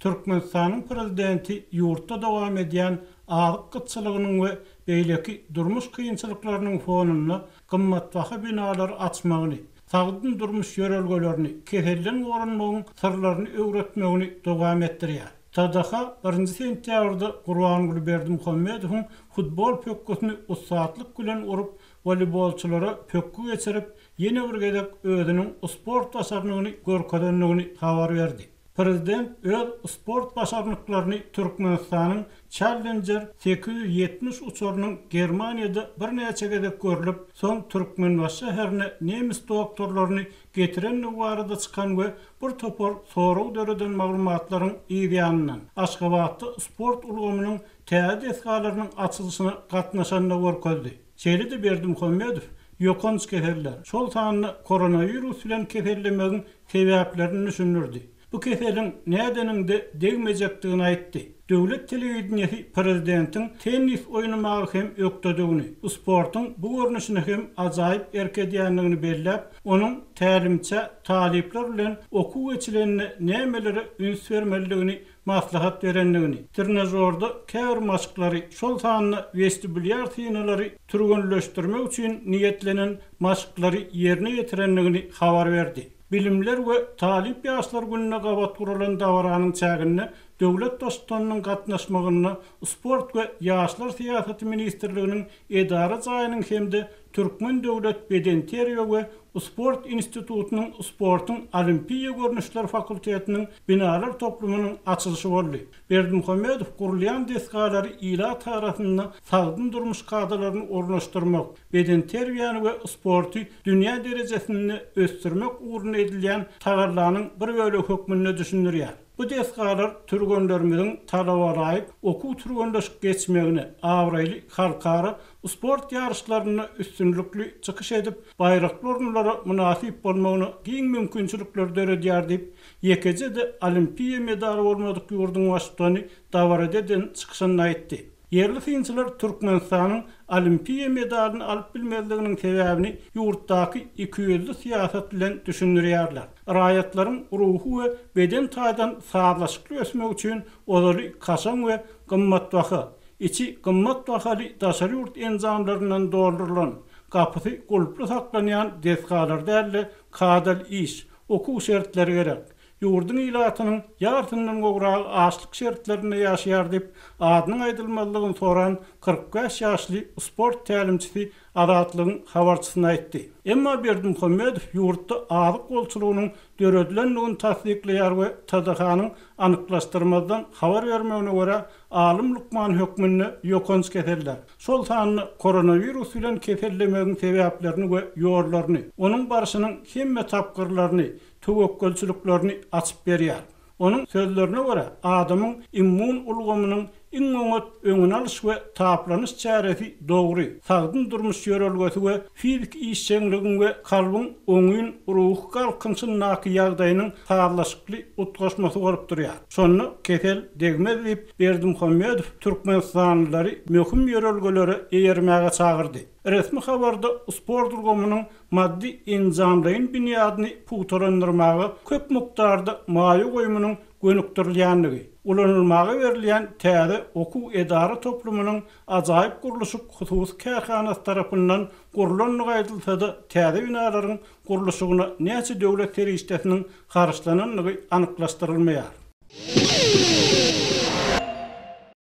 Türkmenistanyň prezidenti ýurtda dowam edýän azyk gytçylygynyň we beýleki durmuş kynçylyklarynyň fonunda gymmatbaha binalary açmagyny, sagdyn durmuş ýörelgelerini, keselden goranmagyň syrlaryny öwretmegini dowam etdirýär. TDH birinji sentýabrda Gurbanguly Berdimuhamedowyň futbol pökgüsini ussatlyk bilen urup, woleýbolçylara pökgi geçirip, ýene bir gezek özüniň sport başarnygyny görkezendigini habar berdi. Prezident öz sport başarnyklaryny Türkmenistanyň Challenger 870 uçarynyň Germaniýada birnäçe gezek görlüp, soň Türkmenbaşy şäherine nemes doktorlaryny getirendigi barada çykan we bir topar sorag döreden maglumatlaryň yz ýanyndan, Aşgabatda sport ulgamynyň täze desgalarynyň açylyşyna gatnaşanda görkezdi. Şeýle-de Berdimuhamedow ýokanç keseller, şol sanda koronawirus bilen kesellemegiň sebäplerini düşündirdi. Bu keseliň nädeniňde degmejekdigini aýtdy. Döwlet telewideniýesi prezidentiň tennis oýnamaga hem ökdedigini, sportuň bu görnüşine hem ajaýyp erk edýändigini belläp, onuň tälimçä talyplar bilen okuw geçilende nämelere üns bermelidigini maslahat berendigini, trenažorda käbir maşklary, şol sanda westibulýar synalary türgenleşdirmek üçin niýetlenen maşklary ýerine ýetirendigini habar berdi. Bilimler we talyp ýaşlar gününe gabat guralan dabaranyň çäginde döwlet Baştutanynyň gatnaşmagynda Sport we ýaşlar syýasaty ministrliginiň edara jaýynyň hem-de Türkmen döwlet bedenterbiýe we sport institutynyň sportuň olimpiýa görnüşleri fakultetiniň binalar toplumynyň açylyşy boldy. Berdimuhamedow gurulýan desgalary ilat arasynda sagdyn durmuş kadalaryny ornaşdyrmak, bedenterbiýäni we sporty dünýä derejesinde ösdürmek ugrunda edilýän tagallanyň bir bölegi hökmünde düşündirýär. Bu desgalar türgenlerimiziň talabalaýyk okuw-türgenleşik geçmegine, abraýly halkara sport ýaryşlarynda üstünlikli çykyş edip, baýrakly orunlara mynasyp bolmagyna giň mümkinçilikleri döredýär diýip, ýekeje-de olimpiýa medaly bolmadyk ýurduň baştutany dabarada eden çykyşynda aýtdy. Ýerli synçylar Türkmenistanyň olimpiýa medalyny alyp bilmezliginiň sebäbini ýurtdaky ikiýüzli syýasat bilen düşündirýärler. Raýatlaryň ruhy we beden taýdan sazlaşykly ösmegi üçin ozaly kaşaň we gymmatbaha, içi gymmat bahaly daşary ýurt enjamlaryndan doldurylan, gapysy gulply saklanýan desgalar däl-de, kadaly iş, okuw şertleri gerek. Ýurduň ilatynyň ýarsyndan gowragy açlyk şertlerinde ýaşaýar diýip, adynyň aýdylmazlygyny soran 45 ýaşly sport tälimçisi Azatlygyň habarçysyna aýtdy. Emma Berdimuhamedow ýurtda azyk bolçulygynyň döredilendigini tassyklaýar we TDH-nyň anyklaşdyrmazdan habar bermegine görä, alym lukman hökmünde ýokanç keseller, şol sanda koronawirus bilen kesellemegiň sebäplerini we ýollaryny, onuň barşynyň hemme tapgyrlaryny, töwekgelçiliklerini açyp berýär. Onuň sözlerine görä, adamyň immun ulgamynyň iň oňat öňüni alyş we taplanyş çäresi dogry, sagdyn durmuş ýörelgesi we fiziki işjeňligiň we kalbyň oňyn ruhy galkynyşyndaky ýagdaýynyň sazlaşykly utgaşmasy bolup durýar. Şonda kesel degmez diýip, Berdimuhamedow türkmenistanlylary möhüm ýörelgelere eýermäge çagyrdy. Resmi habarda sport ulgamynyň maddy-enjamlaýyn binýadyny pugtalandyrmaga köp mukdarda maýa goýumynyň gönükdirilýändigi, ulanylmaga berilýän täze okuw-edara toplumynyň Ajaýyp gurluşyk hususy kärhanasy tarapyndan gurlandygy aýdylsa-da, täze binalaryň gurluşygyna näçe döwlet serişdesiniň harçlanandygy anyklaşdyrylmaýar.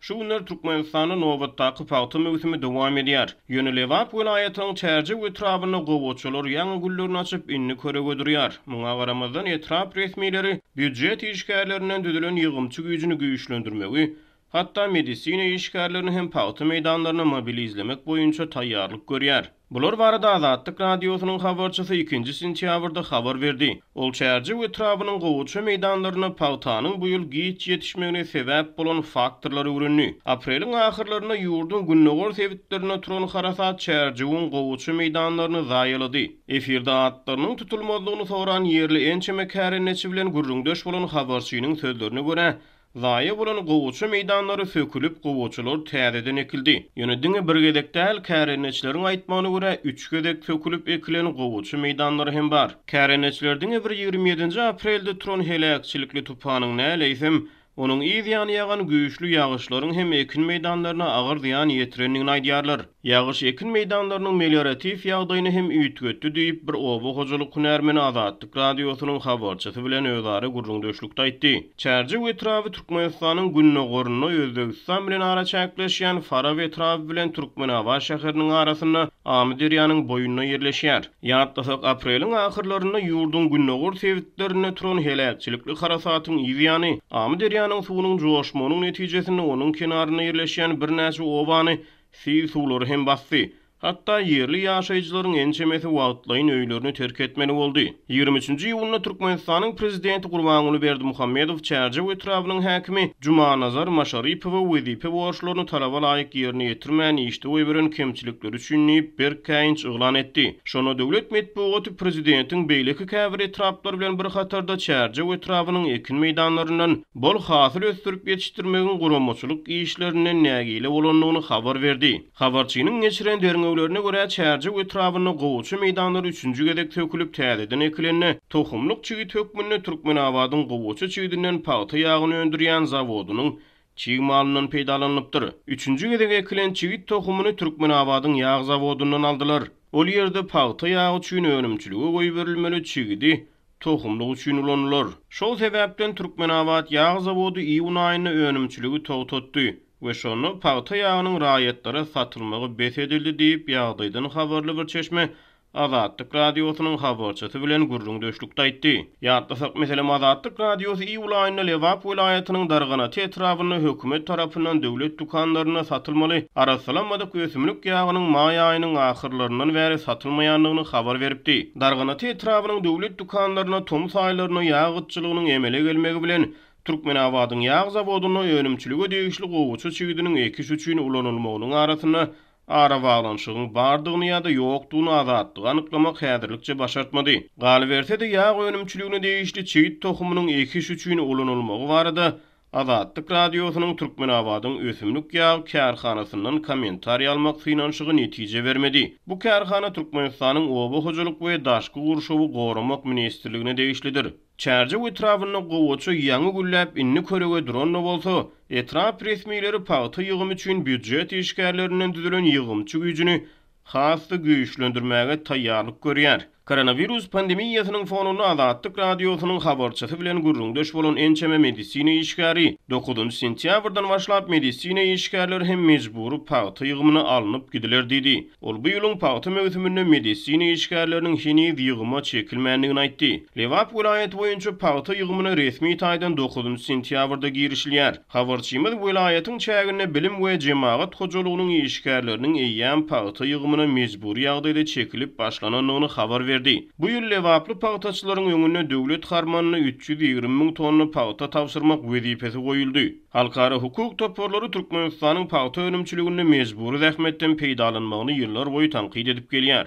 Şu günler Türkmenistanda nobatdaky pagta möwsümi dowam edýär. Ýöne Lebap welaýatynyň Çärjew etrabynda gowaçalar ýaňy güllerini açyp, indi körege durýar. Muňa garamazdan, etrap resmileri býujet işgärlerinden düzülen ýygymçy güýjüni güýçlendirmegi, hatda medisina işgärlerini hem pagta meýdanlaryna mobilizlemek boýunça taýýarlyk görýär. Bular barada Azatlyk Radiosynyň habarçysy ikinji sentýabrda habar berdi. Ol Çärjew etrabynyň gowaça meýdanlarynda pagtanyň bu ýyl giç ýetişmegine sebäp bolan faktorlary öwrendi. Apreliň ahyrlarynda ýurduň gündogar sebitlerinde turan harasat Çärjewiň gowaça meýdanlaryny zaýalady. Efirde atlarynyň tutulmazlygyny soran ýerli ençeme kärendeçi bilen gürrüňdeş bolan habarçynyň sözlerine görä, Zaýa bolan gowaça meýdanlary sökülip, gowaçalar täzeden ekildi. Ýöne diňe bir gezek däl, kärendeçileriň aýtmagyna görä, üç gezek sökülip ekilen gowaça meýdanlary hem bar. Kärendeçiler diňe bir 27 nji aprelde turan heläkçilikli tupanyň däl, eýsem, Onuň yz ýany ýagan güýçli ýagyşlaryň hem ekin meýdanlaryna agyr zyýan ýetirendigini aýdýarlar. Ýagyş ekin meýdanlarynyň melioratiw ýagdaýyny hem üýtgetdi diýip, bir oba hojalyk hünärmeni Azatlyk Radiosynyň habarçysy bilen özara gürrüňdeşlikde aýtdy. Çärjew etraby Türkmenistanyň gündogarynda Özbegistan bilen araçäkleşýän Farap etraby bilen Türkmenabat şäheriniň arasynda Amyderýanyň boýunda ýerleşýär. Ýatlasak, apreliň ahyrlarynda ýurduň gündogar sebitlerinde turan heläkçilikli harasatyň yz ýany, Amyderýanyň suwunyň joşmagynyň netijesinde onuň kenarynda ýerleşýän birnäçe obany sil suwlary hem basdy. Hatda ýerli ýaşaýjylaryň ençemesi wagtlaýyn öýlerini terk etmeli boldy. Ýigrimi üçünji iýunda Türkmenistanyň Prezidenti Gurbanguly Berdimuhamedow Çärjew etrabynyň häkimi Jumanazar Maşaripowa wezipe borçlaryny talaba laýyk ýerine ýetirmän işde goýberen kemçilikleri üçin diýip, berk käýinç yglan etdi. Şonda döwlet metbugaty prezidentiň beýleki käbir etraplar bilen bir hatarda Çärjew etrabynyň ekin meýdanlaryndan bol hasyl ösdürip ýetişdirmegiň guramaçylyk işlerinden nägile bolandygyny habar berdi. Habarçynyň geçiren derňewlerine görä, Çärjew etrabynda gowaça meýdanlary üçünji gezek sökülip, täzeden ekilende, tohumlyk çigit hökmünde Türkmenabadyň gowaça çigidinden pagta ýagyny öndürýän zawodynyň çig malyndan peýdalanylypdyr. Üçünji gezek ekilen çigit tohumyny Türkmenabadyň ýag zawodyndan aldylar. Ol ýerde pagta ýagy üçin önümçilige goýberilmeli çigidi tohumlyk üçin ulanylar. Şol sebäpden Türkmenabat ýag zawody iýun aýynda önümçiligi togtatdy we şonda pagta ýagynyň raýatlara satylmagy bes edildi diýip, ýagdaýdan habarly bir çeşme Azatlyk Radiosynyň habarçysy bilen gürrüňdeşlikde aýtdy. Ýatlasak, meselem, Azatlyk Radiosy iýul aýynda Lebap welaýatynyň Darganata etrabynda hökümet tarapyndan döwlet dükanlarynda satylmaly arassalanmadyk ösümlik ýagynyň maý aýynyň ahyrlaryndan bäri satylmaýandygyny habar beripdi. Darganata etrabynyň döwlet dükanlarynda tomus aýlarynda ýag gytçylygynyň emele gelmegi bilen, Türkmenabadyň ýag zawodynda önümçilige degişli gowaça çigidiniň ekiş üçin ulanylmagynyň arasynda arabaglanyşygyň bardygyny ýa-da ýokdugyny Azatlyga anyklamak häzirlikçe başartmady. Galyberse-de, ýag önümçiligine degişli çigit tohumynyň ekiş üçin ulanylmagy barada Azatlyk Radiosynyň Türkmenabadyň ösümlik ýag kärhanasyndan kommentariý almak synanyşygy netije bermedi. Bu kärhana Türkmenistanyň Oba hojalyk we daşky gurşawy goramak ministrligine degişlidir. Çärjew etrabynda gowaça ýaňy gülläp, indi körege duran-da bolsa, etrap resmileri pagta ýygymy üçin býujet işgärlerinden düzülen ýygymçy güýjüni has-da güýçlendirmäge taýýarlyk görýär. Koronawirus pandemiýasynyň fonunda Azatlyk Radiosynyň habarçysy bilen gürrüňdeş bolan ençeme medisina işgäri, dokuzynjy sentýabrdan başlap medisina işgärleri hem mejbury pagta ýygymyna alnyp gidiler diýdi. Ol bu ýylyň pagta möwsüminde medisina işgärleriniň heniz ýygyma çekilmändigini aýtdy. Lebap welaýaty boýunça pagta ýygymyna resmi taýdan dokuzynjy sentýabrda girişilýär. Habarçymyz welaýatyň çäginde bilim we jemagat hojalygynyň işgärleriniň eýýäm pagta ýygymyna mejbury ýagdaýda çekilip başlanandygyny habar berdi. Bu ýyl lebaply pagtaçylaryň öňünde döwlet harmanyna 320 müň tonna pagta tabşyrmak wezipesi goýuldy. Halkara hukuk toparlary Türkmenistanyň pagta önümçiliginde mejbury zähmetden peýdalanmagyny ýyllarboýy tankyt edip gelýär.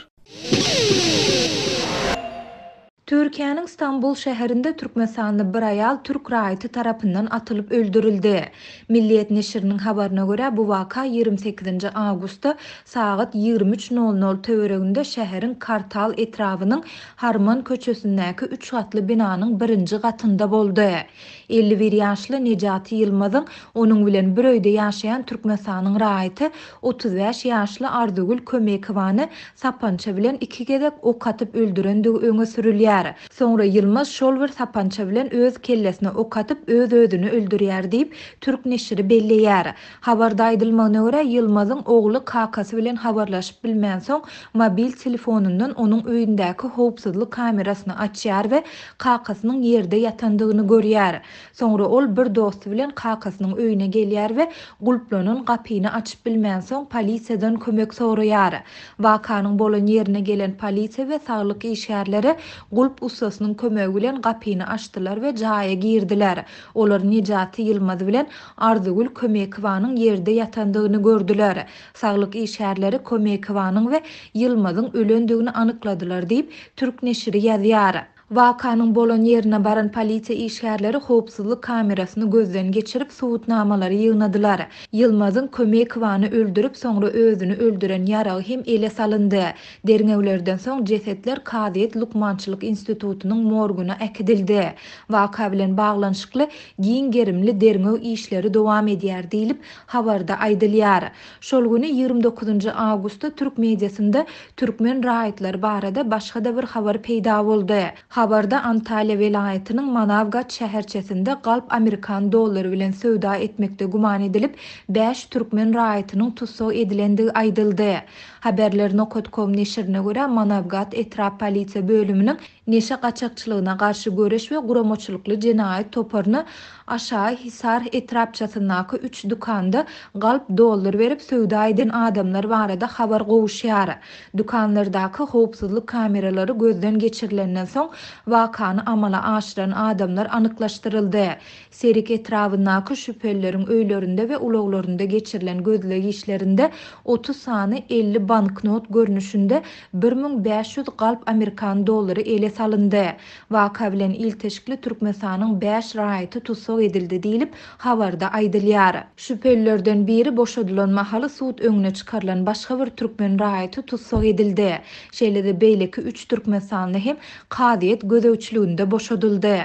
Türkiýäniň Stambul şäherinde türkmenistanly bir aýal türk raýaty tarapyndan atylyp öldürildi. Milliýet neşiriniň habaryna görä, bu waka 28-nji awgustda sagat 23 nol nol töwereginde şäheriň Kartal etrabynyň Harman köçesindäki üç gatly binanyň birinji gatynda boldy. 51 ýaşly Nejati Ýylmazyň onuň bilen bir öýde ýaşaýan Türkmenistanyň raýaty 35 ýaşly Arzygül Kömekowany sapança bilen iki gezek ok atyp öldürendigi öňe sürülýär. Soňra Ýylmaz şol bir sapança bilen öz kellesine ok atyp, öz-özüni öldürýär diýip, türk neşiri belleýär. Habarda aýdylmagyna görä, Ýylmazyň ogly kakasy bilen habarlaşyp bilmänsoň, mobil telefonyndan onuň öýündäki howpsuzlyk kamerasyny açýar we kakasynyň ýerde ýatandygyny görýär. Soňra ol bir dosty bilen kakasynyň öýüne gelýär we gulplanan gapyny açyp bilmänsoň, polisiýadan kömek soraýar. Wakanyň bolan ýerine gelen polisiýa we saglyk işgärleri gulp ussasynyň kömegi bilen gapyny açdylar we jaýa girdiler. Olar Nejati Ýylmaz bilen Arzygül Kömekowanyň ýerde ýatandygyny gördüler. Saglyk işgärleri Kömekowanyň we Ýylmazyň ölendigini anykladylar diýip, türk neşiri ýazýar. Wakanyň bolan ýerine baran polisiýa işgärleri howpsuzlyk kamerasyny gözden geçirip, subutnamalary ýygnadylar. Ýylmazyň Kömekowany öldürip, soňra özüni öldüren ýaragy hem ele salyndy. Derňewlerden soň jesetler kazyýet lukmançylyk institutynyň morguna äkidildi. Waka bilen baglanyşykly giň gerimli derňew işleri dowam edýär diýlip, habarda aýdylýar. Şol güni, 29 awgustda türk mediasynda türkmen raýatlary barada başga-da bir habar peýda boldy. Habarda Antalýa welaýatynyň Manawgat şäherçesinde galp amerikan dollary bilen söwda etmekde güman edilip, bäş türkmen raýatynyň tussag edilendigi aýdyldy. Haberler nokat kom neşirine görä, Manawgat etrap polisiýa bölüminiň Neşe gaçakçylygyna garşy göreş we guramaçylykly jenaýat toparyna Aşagy Hisar etrapçasyndaky üç dükanda galp dollar berip söwda eden adamlar barada habar gowuşýar. Dükanlardaky howpsuzlyk kameralary gözden geçirilenden soň, wakany amala aşyran adamlar anyklaşdyryldy. Serik etrabyndaky şübhelileriň öýlerinde we ulaglarynda geçirilen gözleg işlerinde 30 sany 50 banknot görnüşinde 1500 galp amerikan dollary ele salyndy. Waka bilen ilteşikli Türkmenistanyň bäş raýaty tussag edildi diýlip, habarda aýdylýar. Şübhelilerden biri boşadylan mahaly sud öňüne çykarylan başga bir türkmen raýaty tussag edildi. Şeýle-de beýleki üç türkmenistanly hem kazyýet gözegçiliginde boşadyldy.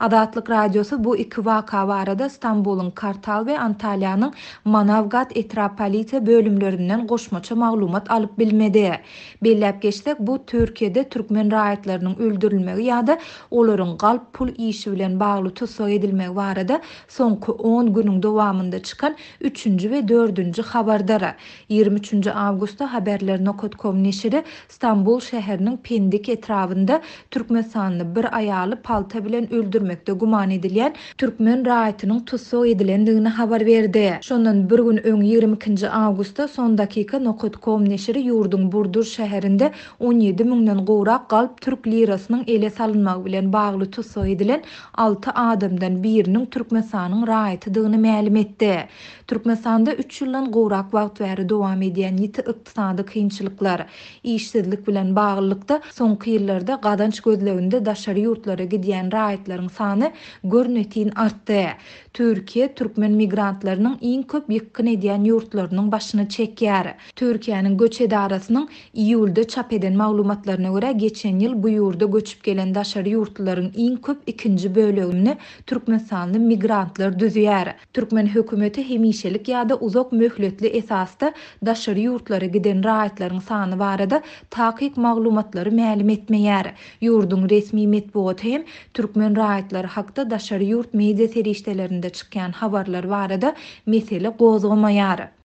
Azatlyk Radiosy bu iki waka barada Stambulyň Kartal we Antalýanyň Manawgat etrap polisiýa bölümlerinden goşmaça maglumat alyp bilmedi. Belläp geçsek, bu Türkiýede türkmen raýatlarynyň öldürilmegi ýa-da olaryň galp pul işi bilen bagly tussag edilmegi barada soňky on günüň dowamynda çykan üçünji we dördünji habardyr. 23 awgustda Haberler nokat kom neşiri Stambul şäheriniň Pendik etrabynda türkmenistanly bir aýaly palta bilen öldürmekde güman edilýän türkmen raýatynyň tussag edilendigini habar berdi. Şondan bir gün öň 22-nji awgustda Sondakika nokat kom neşiri ýurduň Burdur şäherinde 17 müňden gowrak galp türk lirasynyň ele salynmagy bilen bagly tussag edilen alty adamdan biriniň Türkmenistanyň raýatydygyny mälim etdi. Türkmenistanda üç ýyldan gowrak wagt bäri dowam edýän ýiti ykdysady kynçylyklar, işsizlik bilen baglylykda, soňky ýyllarda gazanç gözleginde daşary ýurtlara gidýän raýatlaryň sany görnetin artdy. Türkiýe türkmen migrantlarynyň iň köp ýykgyn edýän ýurtlarynyň başyny çekýär. Türkiýäniň göç edarasynyň iýulda çap eden maglumatlaryna görä, geçen ýyl bu ýurda göçüp gelen daşary ýurtlularyň iň köp ikinji bölegini türkmenistanly migrantlar düzýär. Türkmen hökümeti hemişelik ýa-da uzak möhletli esasda daşary ýurtlara giden raýatlaryň sany barada takyk maglumatlary mälim etmeýär. Ýurduň resmi metbugaty hem türkmen raýatlary hakda daşary ýurt media serişdelerinde çykýan habarlar barada mesele gozgamaýar.